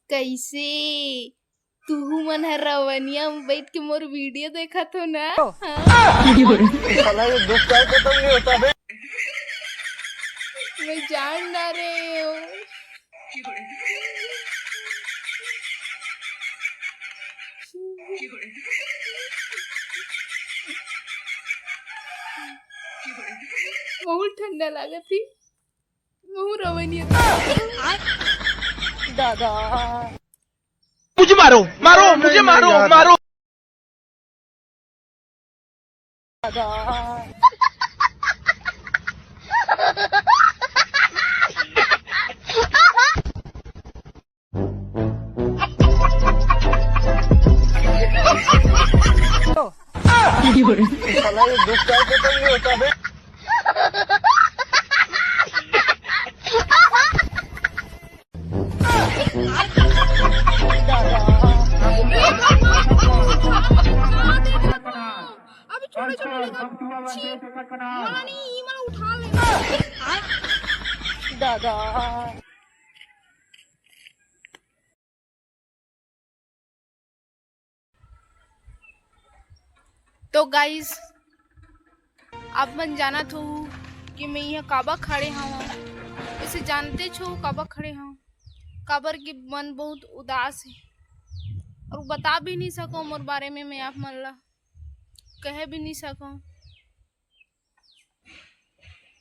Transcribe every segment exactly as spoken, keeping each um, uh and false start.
कैसे? तुहू मन ह रवनिया म बइठ के मोर वीडियो देखत हो ना? हाँ? साला ये दुख का खत्म नहीं होता बे। मैं जान ना रहे हो। बहुत ठंडा लागत ही। महू रवनिया। दादा। मुझे मारो, मारो, नहीं, मुझे नहीं, मारो, यार। मारो। दादा। साला ये दुख का खत्म नहीं होता बे। अभी छोटे छोटे लोग छी, वाला नहीं, ई वाला उठा ले। दादा। तो गाइस, आप मन जानत हो कि मैं यहाँ काबर खड़े हवं, इसे जानते छो काबर खड़े हवं, काबर कि मन बहुत उदास है और बता भी नहीं सको मोर बारे में, मैं आप मन ला कहे भी नहीं सको।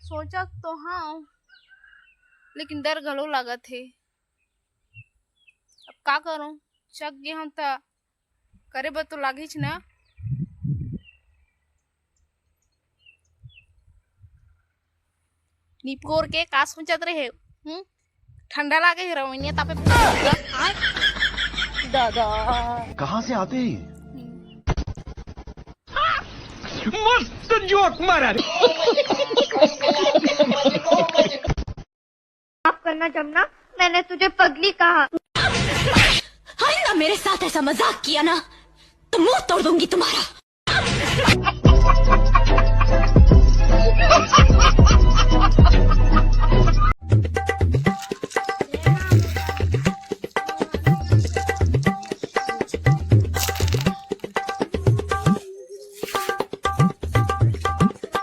सोचत तो हवं, लेकिन डर घलो लागत हे। अब का करूं, चक गे हवं त करे बर तो लागीच ना। निपोर के का सोचत रहे? हम्म? ठंडा लागे हे रवनिया तापे। दादा। कहाँ से आते हैं ये? मस्त जोक मारा रे। माफ करना जमुना, मैंने तुझे पगली कहा। आइंदा मेरे साथ ऐसा मजाक किया ना, तो मुंह तोड़ दूंगी तुम्हारा।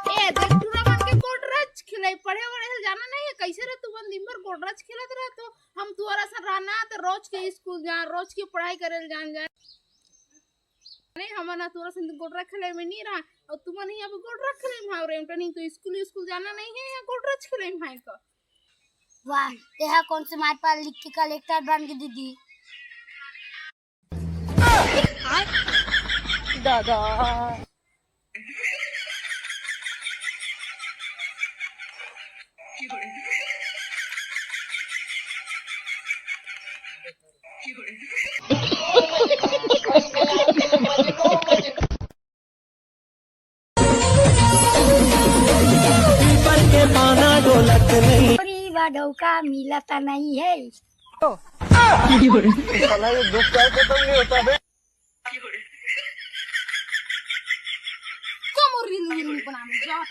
ए, देख, टूरा मन के गोडरच खिलाई, पढ़े वढ़े ल जाना नहीं है, कैसे रे तुमन दिन भर गोडरच खेलत रहे? तो हम तुअरा सन रहना, तो रोज के स्कूल जा, रोज के पढ़ाई करे ल जान जा। नहीं, हमन ह तुअरा सन गोडरच खेले में नहीं रहा, और तुमन ही अब गोडरच खेले में हाव रे, नहीं तो स्कूल, स्कूल जाना नहीं है, या गोडरच खेले में है का? वाह, तेहा कौन से मार पर लिख के कलेक्टर बन के दीदी? दादा। पीपर के पाना ढोलक नहीं। अरे, वा डौका मिलत नहीं है। साला ये दुख का खत्म नहीं होता बे। कमर रील वील बनाने जा।